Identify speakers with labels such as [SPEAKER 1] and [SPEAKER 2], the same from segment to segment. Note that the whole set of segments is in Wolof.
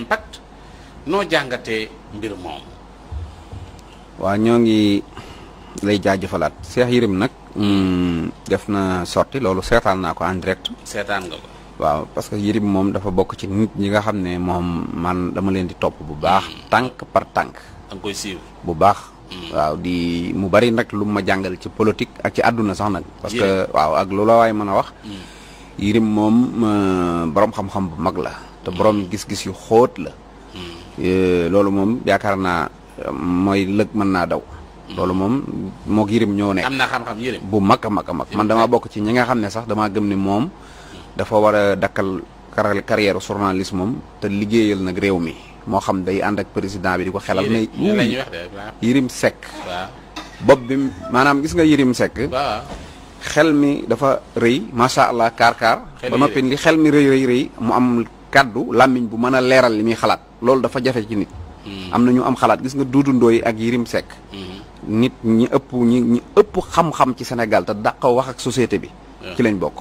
[SPEAKER 1] impact noo jàngatee mbir moom.
[SPEAKER 2] waaw ñoo ngi lay jaajëfalaat Cheikh Yérim nag def na sorti loolu seetaan naa ko en direct.
[SPEAKER 1] seetaan nga ko.
[SPEAKER 2] waaw parce que Yérim moom dafa bokk ci nit ñi nga xam ne moom man dama leen di topp bu baax tànk par tànk.
[SPEAKER 1] da nga koy siiw
[SPEAKER 2] bu baax. waaw di mu bari nag lu ma jàngal ci politique ak ci àdduna sax nag. parce que waaw ak lu la waay mën a wax. Yérim moom borom xam-xam bu mag la. te borom gis-gis yu xóot la. loolu moom yaakaar naa mooy lëg mën naa daw. loolu moom moog Yérim ñoo nekk.
[SPEAKER 1] am na xam-xam Yérim
[SPEAKER 2] bu mag a mag a mag man damaa bokk ci ñi nga xam ne sax damaa gëm ne moom dafa war a dakkal carrière journalisme moom te liggéeyal nag réew mi moo xam day ànd ak président bi di ko xelal. ne Yérim Seck.
[SPEAKER 1] waaw
[SPEAKER 2] bopp bi maanaam gis nga Yérim Seck.
[SPEAKER 1] waaw
[SPEAKER 2] xel mi dafa rëy macha allah kaar. ba noppi li xel mi rëy mu am kaddu làmmiñ bu mën a leeral li muy xalaat loolu dafa jafe ci nit. am na ñu am xalaat gis nga Doudou Ndoye ak Yérim Seck. nit ñi ëpp xam-xam ci Sénégal te dàq wax ak société bi. ci lañ bokk.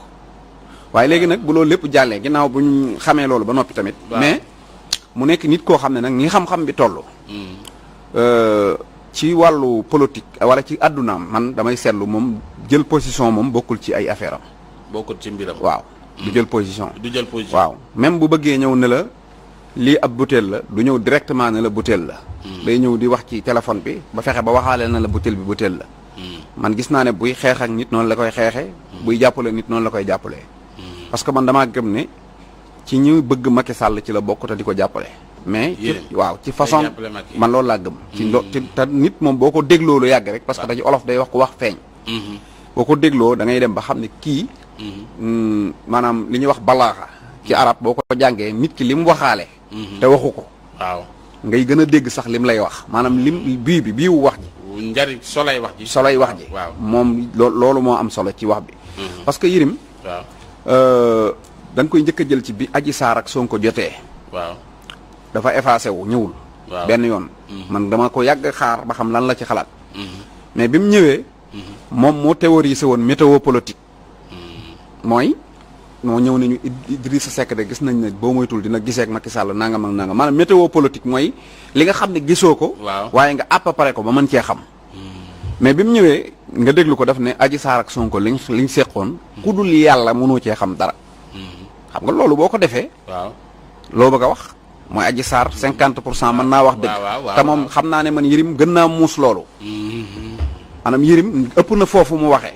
[SPEAKER 2] waaye léegi nag bu loolu lépp jàllee ginnaaw bu ñu xamee loolu ba noppi tamit. mais mu nekk nit koo xam ne nag ñi xam-xam bi toll. ci wàllu politique wala ci àddunaam man damay seetlu moom jël position moom bokkul ci ay affaire am.
[SPEAKER 1] bokkul ci mbiram.
[SPEAKER 2] waaw du jël position.
[SPEAKER 1] du jël position
[SPEAKER 2] waaw même bu bëggee ñëw ne la lii ab butéel la du ñëw directement ne la butéel la. day ñëw di wax ci téléphone bi ba fexe ba waxaale na la butéel bi butéel la. man gis naa ne buy xeex ak nit noonu la koy xeexee. buy jàppale nit noonu la koy jàppalee. parce que man damaa gëm ne ci ñu bëgg Macky Sall ci la bokk te di ko jàppale. mais waaw ci façon man loolu laa gëm. ci te nit moom boo ko dégloo lu yàgg rek. parce que da ci olof day wax ko wax feeñ. boo ko dégloo da ngay dem ba xam ne kii. maanaam li ñuy wax balaaxa ci arab boo ko jàngee nit ki li mu waxaale. te waxu ko.
[SPEAKER 1] waaw
[SPEAKER 2] ngay gën a dégg sax lim lay wax maanaam biiwu wax ji.
[SPEAKER 1] njariñ solay wax ji.
[SPEAKER 2] solay wax ji.
[SPEAKER 1] waaw
[SPEAKER 2] moom loolu moo am solo ci wax bi. parce que Yérim.
[SPEAKER 1] waaw
[SPEAKER 2] dañ koy njëkk a jël ci bi Adji Sarr ak Sonko jotee.
[SPEAKER 1] waaw
[SPEAKER 2] dafa effacé wu ñëwul. benn yoon. man dama ko yàgg xaar ba xam lan la ci xalaat. mais bi mu ñëwee. moom moo théorisé woon météo politique. mooy moo ñëw nañu Idrissa Seck de gis nañ ne boo moytul dina gisee ak Macky Sall nangam ak nangam maanaam météo politique mooy li nga xam ne gisoo ko. waaye nga à peu près ko ba mën cee xam. mais bi mu ñëwee nga déglu ko daf ne Adji Sarr ak Sonko liñ seqoon. ku dul yàlla mënoo cee xam dara. xam nga loolu boo ko defee.
[SPEAKER 1] waaw
[SPEAKER 2] loo bëgg a wax mooy Adji Sarr 50% mën naa wax dëgg. te moom xam naa ne man Yérim gën naa muus loolu. maanaam Yérim ëpp na foofu mu waxee.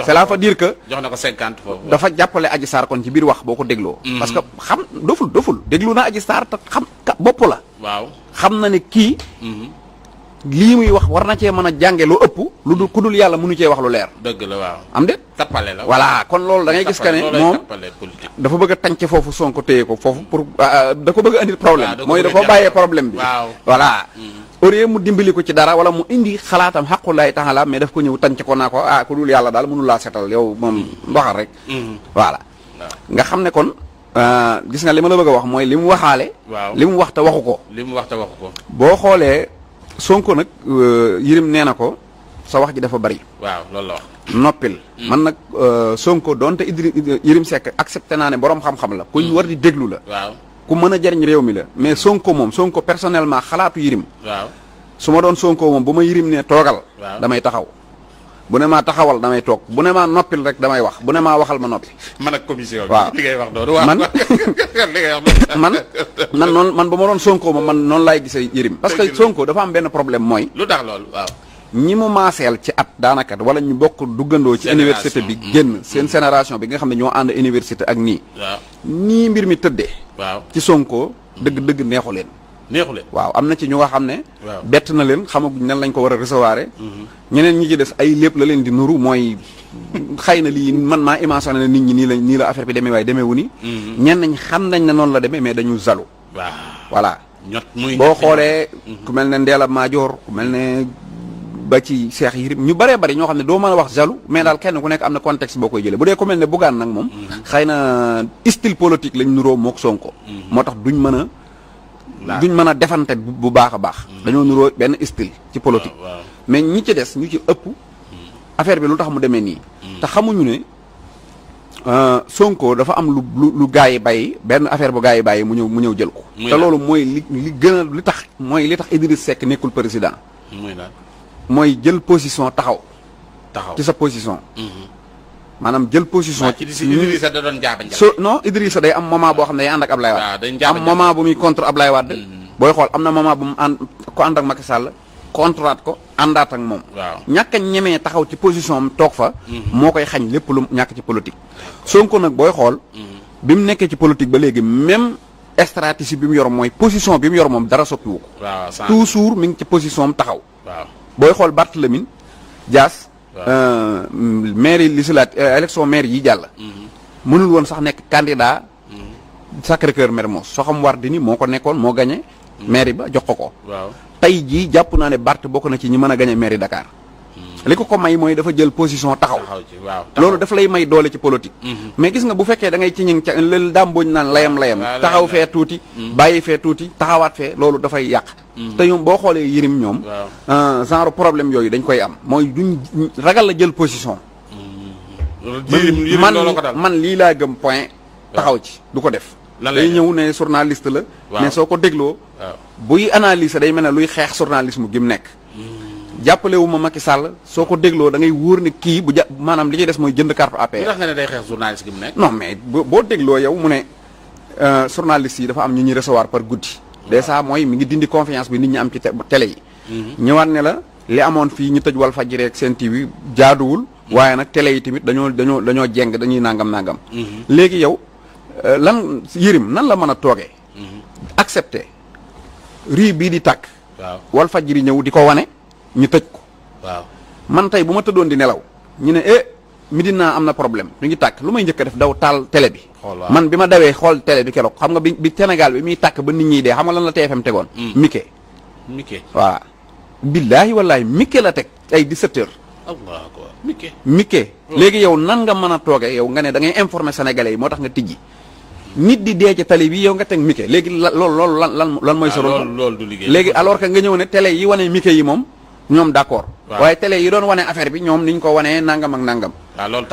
[SPEAKER 2] cela veut dire que.
[SPEAKER 1] jox na ko 50 foofu.
[SPEAKER 2] dafa jàppale Adji Sarr kon ci biir wax boo ko dégloo. parce que xam doful déglu na Adji Sarr te xam bopp la.
[SPEAKER 1] waaw
[SPEAKER 2] xam na ne kii. lii muy wax war na cee mën a jànge lu ëpp. lu dul ku dul yàlla mënu cee wax lu leer.
[SPEAKER 1] dëgg la waaw.
[SPEAKER 2] am de.
[SPEAKER 1] tappale la
[SPEAKER 2] voilà kon loolu da ngay gis que ne moom dafa bëgg a tànc foofu Sonko téye ko foofu pour da ko bëgg a andil problème. mooy da ko bàyyee problème bi.
[SPEAKER 1] waaw
[SPEAKER 2] voilà. au lieu mu dimbali ko ci dara wala mu indi xalaatam xaqulaay taxala mais daf ko ñëw tànc ko naa ko ku dul yàlla daal mënu laa setal yow moom ndoxal rek. voilà nga xam ne kon gis nga li ma la bëgg a wax mooy li mu waxaale.
[SPEAKER 1] waaw
[SPEAKER 2] li mu wax te waxu ko.
[SPEAKER 1] li mu wax te waxu ko.
[SPEAKER 2] boo xoolee Sonko nag Yérim nee na ko sa wax ji dafa bari.
[SPEAKER 1] waaw loolu la wax.
[SPEAKER 2] noppil man nag Sonko donte Yérim Seck accepté naa ne borom xam-xam la. kuñ war di déglu la.
[SPEAKER 1] waaw
[SPEAKER 2] ku mën a jariñ réew mi la mais Sonko personnellement xalaatu Yérim.
[SPEAKER 1] waaw
[SPEAKER 2] su ma doon Sonko moom bu ma Yérim ne toogal. damay taxaw bu ne maa taxawal damay toog bu ne maa noppil rek damay wax bu ne maa waxal ma noppi.
[SPEAKER 1] man ak commission bi.
[SPEAKER 2] waaw
[SPEAKER 1] li ngay wax doon waaw
[SPEAKER 2] man
[SPEAKER 1] li ngay wax
[SPEAKER 2] man bu ma doon Sonko moom man noonu laay gisee Yérim. parce que Sonko dafa am benn problème mooy.
[SPEAKER 1] lu tax loolu waaw.
[SPEAKER 2] ñi mu maaseel ci at daanaka wala ñu bokk duggandoo ci université bi génn seen génération bi nga xam ne ñoo ànd université ak nii.
[SPEAKER 1] waaw
[SPEAKER 2] nii mbir mi tëddee.
[SPEAKER 1] waaw
[SPEAKER 2] ci Sonko dëgg neexu leen.
[SPEAKER 1] neexu leen
[SPEAKER 2] waaw am na ci ñu nga xam ne.
[SPEAKER 1] waaw
[SPEAKER 2] bett na leen xamaguñ nan lañ ko war a recevoir. ñeneen ñi ci des ay lépp la leen di nuru mooy xëy na lii man maa imaginé ne nit ñi nii la affaire bi demee waaye demeewu ni. ñenn ñi xam nañ ne noonu la demee mais dañu zalu.
[SPEAKER 1] waaw
[SPEAKER 2] voilà.
[SPEAKER 1] muy
[SPEAKER 2] boo xoolee. ku mel ne Ndella Madior ku mel ne ba ci Cheikh Yérim ñu bëree bëri ñoo xam ne doo mën a wax jaloux mais daal kenn ku nekk am na contexte boo koy jëlee bu dee ku mel ne Bougane nag moom. xëy na style politique lañ nuroo mook Sonko. moo tax duñ mën a defante bu baax a baax. dañoo nuroo benn style ci politique. mais ñi ci des ñu ci ëpp. affaire bi lu tax mu demee nii. te xamuñu ne Sonko dafa am lu gaa yi bàyyi benn affaire bu gaa yi bàyyi mu ñëw jël ko. te loolu mooy li gën a li tax Idriss Seck nekkul président. mooy jël position taxaw ci sa position. maanaam jël position.
[SPEAKER 1] ci Idrissa da doon jaaba
[SPEAKER 2] non Idrissa day am moment boo xam ne day ànd ak Ablaye Wade. am moment bu muy contre Ablaye Wade. booy xool am na moment bu mu ànd ak Macky Sall contrat ko àndaat ak moom. ñàkk a ñemee taxaw ci position am toog fa. moo koy xañ lépp lu ñàkk ci politique. Sonko nag booy xool. bi mu nekkee ci politique ba léegi même stratégie bi mu yor mooy position bi mu yor moom dara soppiwu ko. toujours mi ngi ci position am taxaw. booy xool Barthélémy Dias. maire yi élection maire yi jàll. mënul woon sax nekk candidat. Sacré-Cœur Mermoz Soham Wardini moo ko nekkoon moo gagné. maire ba jox ko. tey jii jàpp naa ne Barth bokk na ci ñi mën a gagné maire Dakar. li ko may mooy dafa jël position taxaw. loolu daf lay may doole ci politique. mais gis nga bu fekkee da ngay ci ñing ca lël dàmbooñ naan layam taxaw fee tuuti. bàyyi fee tuuti taxawaat fee loolu dafay yàq. te ñoom boo xoolee Yérim ñoom. genre problème yooyu dañ koy am mooy duñ ragal la jël position. man lii laa gëm point taxaw ci du ko def. day ñëw ne journaliste la. mais soo ko dégloo. buy analyser day mel ne luy xeex journalisme gi mu nekk. jàppale wu ma Macky Sall soo ko dégloo da ngay wóor ne kii bu maanaam li ñuy des mooy jënd carte APR.
[SPEAKER 1] lu tax nga ne day xeex journaliste gi mu nekk.
[SPEAKER 2] non mais boo dégloo yow mu ne journaliste yi dafa am ñu ñuy recevoir par guddi. déjà mooy mi ngi dindi confiance bi nit ñi am ci télé yi. ñëwaat ne la li amoon fii ñu tëj Walfadjri ak Sen TV jaaduwul. waaye nag télé yi tamit dañoo jeng dañuy nangam. léegi yow lan Yérim nan la mën a toogee. accepter rii bii di tàkk. Walfadjri ñëw di ko wane. ñu tëj ko. man tey bu ma tëddoon di nelaw ñu ne Médina am na problème mi ngi tàkk lu may njëkk a def daw taal télé bi. man bi ma dawee xool télé bi keroog xam nga bi Sénégal bi muy tàkk ba nit ñi dee xam nga lan la TFM tegoon. Mickey. waaw. billaahi wallaahi Mickey la teg ay 17h.
[SPEAKER 1] Allah akbar
[SPEAKER 2] Mickey. léegi yow nan nga mën a toogee yow nga ne da ngay informer sénégalais yi moo tax nga tijji. nit di dee ci télé bi yow nga teg Mickey léegi loolu lan mooy sa rôle.
[SPEAKER 1] loolu du liggéey
[SPEAKER 2] léegi alors que nga ñëw ne télé yi wane Mickey yi moom. ñoom d'accord. waaye télé yi doon wane affaire bi ñoom niñ ko wanee nangam ak nangam.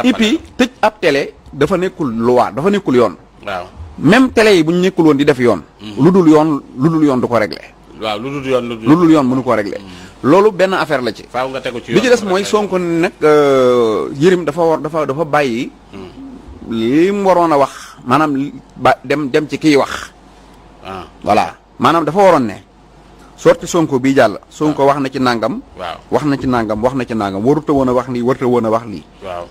[SPEAKER 2] et puis tëj ab télé dafa nekkul loi dafa nekkul yoon. même télé yi bu ñu nekkul woon di def yoon. lu dul yoon du ko réglé.
[SPEAKER 1] lu dul yoon
[SPEAKER 2] mënu ko réglé. loolu benn affaire la ci.
[SPEAKER 1] faaw nga tegu ci
[SPEAKER 2] li ci des mooy Sonko nag Yérim dafa bàyyi. li mu waroon a wax maanaam dem ci kiy wax. voilà maanaam dafa waroon ne. sorti Sonko bii jàll. Sonko wax na ci nangam. wax na ci nangam waruta woon a wax lii waruta woon a wax lii.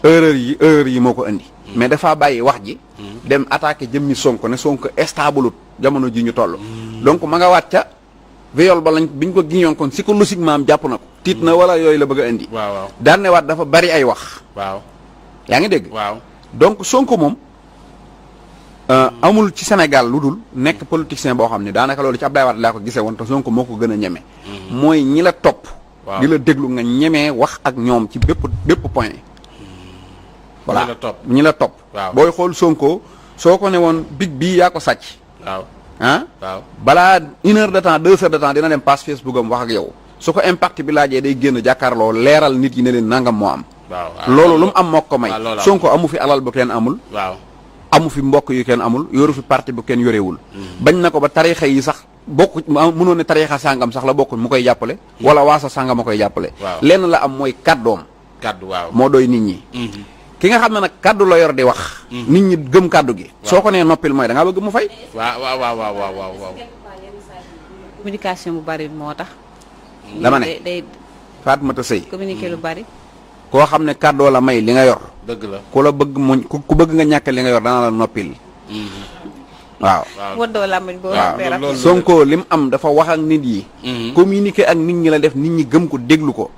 [SPEAKER 2] erreur yi moo ko indi. mais dafa bàyyi wax ji. dem attaqué jëmmi Sonko ne Sonko stable jamono ji ñu toll. donc ma nga waat ca viol ba biñ ko giñoon kon psychologiquement am jàpp na ko. tiit na wala yooyu la bëgg a indi. daan ne waat dafa bari ay wax. yaa ngi dégg. donc Sonko moom. amul ci Sénégal lu dul nekk politicien boo xam ne daanaka loolu ci Abdoulaye Wade laa ko gisee woon te Sonko moo ko gën a ñeme. mooy ñi la topp. di la déglu nga ñemee wax ak ñoom ci bépp point. voilà ñi la topp. booy xool Sonko soo ko ne woon big bii yaa ko sàcc. balaa 1 heure de temps 2 heures de temps dina dem page Facebook am wax ak yow su ko impact bi laajee day génn jàkkaarloo leeral nit yi ne leen nangam moo am. loolu lu mu am moo ko may. Sonko amu fi alal bu kenn amul. amu fi mbokk yu kenn amul yoru fi parti bu kenn yorewul. bañ na ko ba tarixa yi sax bokk mënoon ne tarixa sàngam sax la bokkul mu koy jàppale. wala waasa sàngam a koy jàppale. lenn la am mooy kàddoom. moo doy nit ñi. ki nga xam ne nag kàddu la yor di wax. nit ñi gëm kàddu gi. soo ko nee noppil mooy da ngaa bëgg mu fay.
[SPEAKER 1] waaw.
[SPEAKER 3] communication bu bari moo tax.
[SPEAKER 2] dama ne day Fatmata Seye
[SPEAKER 3] communiquer lu bari.
[SPEAKER 2] koo xam ne kàddoo la may li nga yor.
[SPEAKER 1] dëgg la
[SPEAKER 2] ku la bëgg muñ ku bëgg nga ñàkk li nga yor dana la noppil. waaw.
[SPEAKER 3] wëddoo làmmiñ boo
[SPEAKER 2] waaw Sonko lim am dafa wax ak nit yi. communiquer ak nit ñi la def nit ñi gëm ko déglu ko.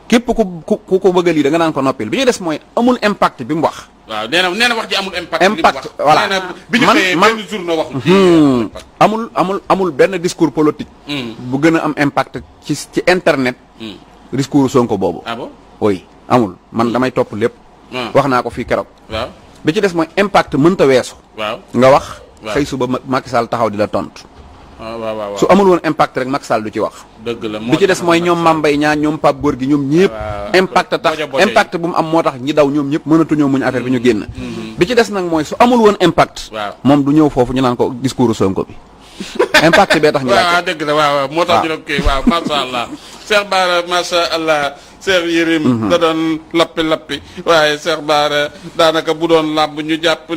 [SPEAKER 2] képp ku ko bëgg lii da nga naan ko noppil bi ñu des mooy amul impact bi mu wax.
[SPEAKER 1] waaw nee na wax ji amul impact.
[SPEAKER 2] impact voilà
[SPEAKER 1] bi ñu xëyee benn journée waxul.
[SPEAKER 2] amul benn discours politique. bu gën a am impact ci internet. discours Sonko boobu.
[SPEAKER 1] ah bon
[SPEAKER 2] oui amul man damay topp lépp. wax naa ko fii keroog.
[SPEAKER 1] waaw
[SPEAKER 2] bi ci des mooy impact mënta weesu.
[SPEAKER 1] waaw
[SPEAKER 2] nga wax. xëy suba Macky Sall taxaw di la tontu.
[SPEAKER 1] waaw
[SPEAKER 2] su amul woon impact rek Macky Sall du ci wax.
[SPEAKER 1] dëgg la
[SPEAKER 2] bi ci des mooy ñoom Mame Mbaye Niang ñoom Pape Gorgui ñoom ñëpp. impact tax impact bu mu am moo tax ñi daw ñoom ñëpp mënatuñoo muñ affaire bi ñu génn. bi ci des nag mooy su amul woon impact. moom du ñëw foofu ñu naan ko discours Sonko bi. impact bee tax ñu
[SPEAKER 1] waaw dëgg la waaw moo tax ñu ne kii waaw macha allah. Cheikh Bara macha allah Cheikh Yérim da doon lappi waaye Cheikh Bara daanaka bu doon làmb ñu jàpp